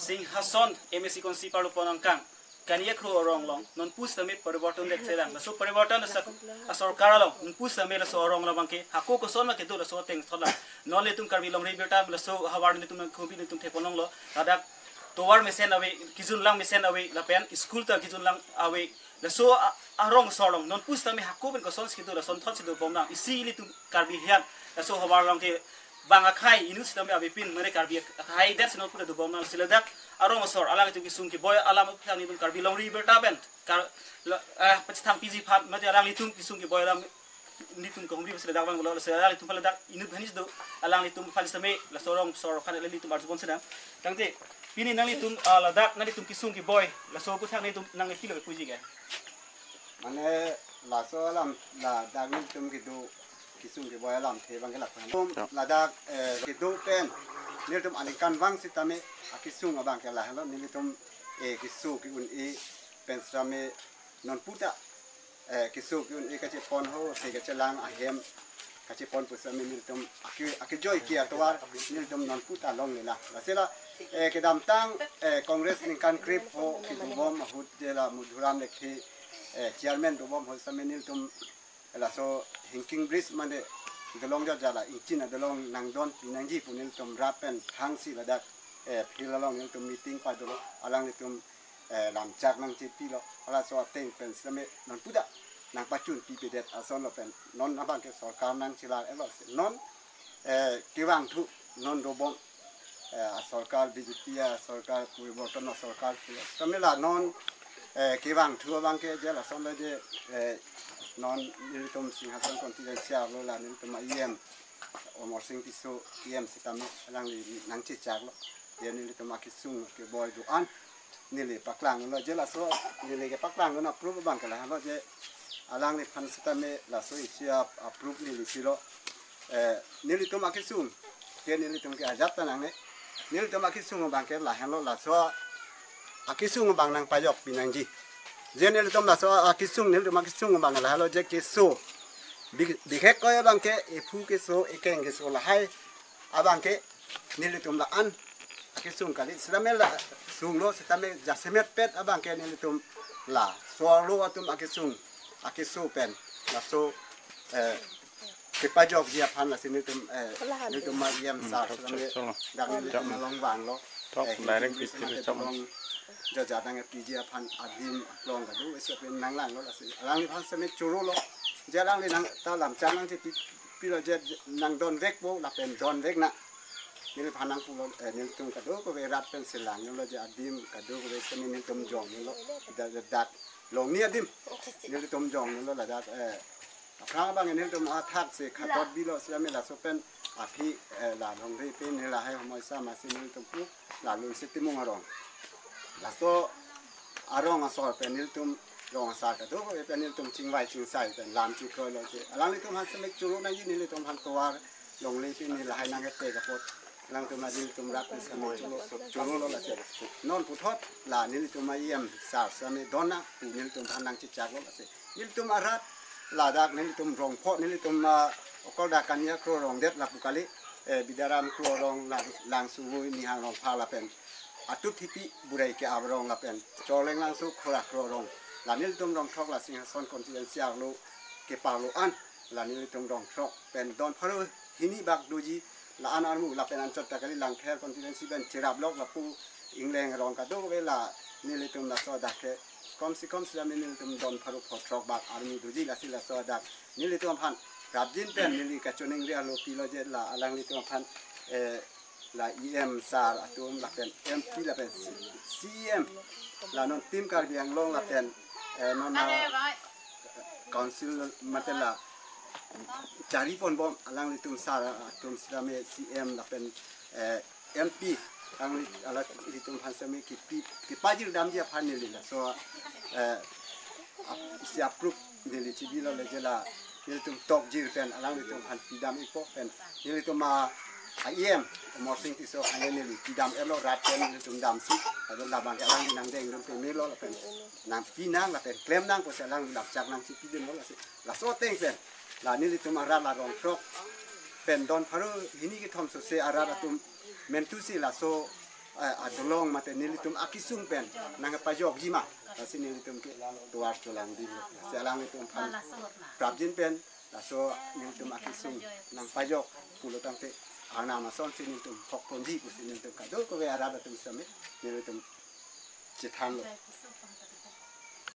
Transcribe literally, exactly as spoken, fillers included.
Singhason M A C constituency parlupon angkang Kaniya Kro arong along non pusitame pariborton det sedang. Laso pariborton asak asorkar along non pusitame laso arong along abangke hako koson ma kedo laso ateng thotlang. Non ilitum Karbi longri birta laso havar ilitum nangkehumpi ilitum theklonglo. Ladak tovar mesen ave, kejun lang mesen ave, lapen school ta kejun lang ave. Laso a-, arong asor along non pusitame hako pen kosonsi kedo, lason thotsi dobomnang. Isi ilitum Karbi hian laso havar along ke bang akhai inut sitame avepin, mane Karbi akhai det si non pu ta dobomnang. Si ladak arong asor alanglitum kesung keboi alam aphan ilitum Karbi longri birta pen kar la, eh, pachethang piji aphan mate alanglitum kesung keboi alam nelitum kehumri si ladak vanglo. Si alanglitum aphan ladak inut bhanis do, alanglitum aphan sitame laso arong asor aphan ilitum arjubom sedang. Tangte pini nanglitum, ah, ladak nanglitum kesung keboi laso aputhak nelitum nangpilo puji ke? Mane laso alam ladak nelitum kedo kesung keboi alamthe abangke ladak. Nelitum ladak, eh, kedo pen nelitum aningkanvang sitame akesung abangke lahenlo, nelitum, eh, keso ke-un-e pen sitame non puta, eh, keso ke-un-e kachepon ho, se kachelang ahem kachepon pusitame nelitum ake, akejoi ke atovar nelitum non puta longlelang. Lasi la, eh, kedamtang, eh, Congress ningkan krepho kedobom ahut je la Madhuram Lekthe, eh, chairman dobom ahut sitame nelitum laso hanging bridge mane dolong jat jala ingchin adolong nangdonpi nangji pu nelitum rat pen hangsi ladak, eh, field along nelitum meeting padolo, alanglitum, eh, lamchak nangchepilo, halaso ateng pen sitame non puta nangpachunpipedet asonlo pen non abangke sorkar nangchelar-etlo. Non, eh, kevangthu non dobom, eh, asorkar B J P asorkar pariborton asorkar pu. Sitame la non, eh, kevangthu abangke je lasonlo je, eh, non nelitum Singhason constituency arlo la nelitum E M Amarsing Tisso E M sitame alangli nangchechaklo. Je nelitum akesung keboi do-an neli paklanglo, je laso neli kepaklang dun approve abangke lahenlo je alangliphan sitame laso isi ap-, approve neli pilo. Eh, nelitum akesung ke nelitum ke ajat ta nangne. Nelitum akesung abangke lahenlo, laso akesung abang nangpajokpi nangji. Je nelitum laso akesung, nelitum akesung abang lahenlo je keso. Bi-, bihek koi abangke ephu keso, ekeng keso lahai abangke nelitum la-an akesung kali, sitame la sunglo, sitame jasemet pet abangke nelitum laso arlo atum akesung, akeso pen laso, eh, kepajokji aphan lasi nelitum, eh, nelitum ma E M sar sitame dak nelitum along vanglo. Tok, eh, direct hanging bridge mate dolong jat jat nangpiji aphan adim aklong kado isi pen nanglanglo, lasi alangliphan sitame chorolo. Je alangli nang ta lamchak nangchepi, pilo je nangdonvekpo lapen donvek nang. Neliphan nangpulo, eh, nelitum kadokave rat pen selang nelo je adim kadokave sitame nelitum jong nelo. Dak, dak, dak longni adim nelitum jong nelo ladak, eh, aphrang abang nelitum athak si khatot bilo sitame laso pen aphi, eh, la longri pen ne lahai homoi sa masi nelitum pu la Lunse Timung arong. Laso arong asor pen nelitum rong asar kadokave pen nelitum chingvai chingsai pen lam chikroilo je alanglitum aphan sitame choro nangji, nelitum aphan tovar longle pen ne lahai nangkepek apot alangtum adim tum rat pen sitame choro, chorolo lasi. Non puthot la nelitum E M sar sitame donna pu nelitum aphan nangchechaklo lasi. Nelitum arat ladak nelitum rong pho, nelitum, ah, okor dak Kaniya Kro arong det lapu kali, eh, Bidaram Kro arong, Lang, Langsu Vui, Nihang Rongphar lapen Atup Thipi Burai ke-ap arong lapen Chorleng Langsu Khora Kro arong. La nelitum rong throk la Singhason constituency arlo kepalo an la nelitum rong throk pen don pharo hini bak doji la-an armu lapen anchot ta kali Langther constituency pen Cherap Block lapu Ingleng arong kadokave la nelitum laso adak ke kom si kom sitame nelitum don pharo pho throk bak armu doji lasi laso adak nelitum aphan rapjin pen neli kachiningri arlo pilo je la alanglitum aphan, eh, la E M sar atum lapen M P lapen C-, C E M la non Team Karbi Anglong lapen, eh, non, ah, council mate la chari ponbom alanglitum sar atum sitame C E M lapen, eh, M P alangli, alanglitum aphan sitame kipi, kipajir damji aphan neli laso, eh, ap-, isi approve neli chibilo le je la nelitum tokjir pen alanglitum aphan pidam ikpo pen nelitum a, a E M Amarsing Tisso aphan neli pidam-etlo, rat pen nelitum damsi, ado labang ke alangli nangdeng dun pemelo lapen nangpi nang lapen klem nang pusi alangli lamchak nangchipidunlo lasi. Laso ateng pen la nelitum arat la rong throk pen don pharo hini kethom sose arat atum mentusi laso eh, adolong mate nelitum akesung pen nangpajokji ma, lasi nelitum ke tovar cholangdunlo. Lasi alanglitum aphan prapjin pen laso nelitum akesung nangpajok pulo tangte Arnam asonsi nelitum hokponji pusi nelitum kadokave arat atum sami nelitum chethanlo.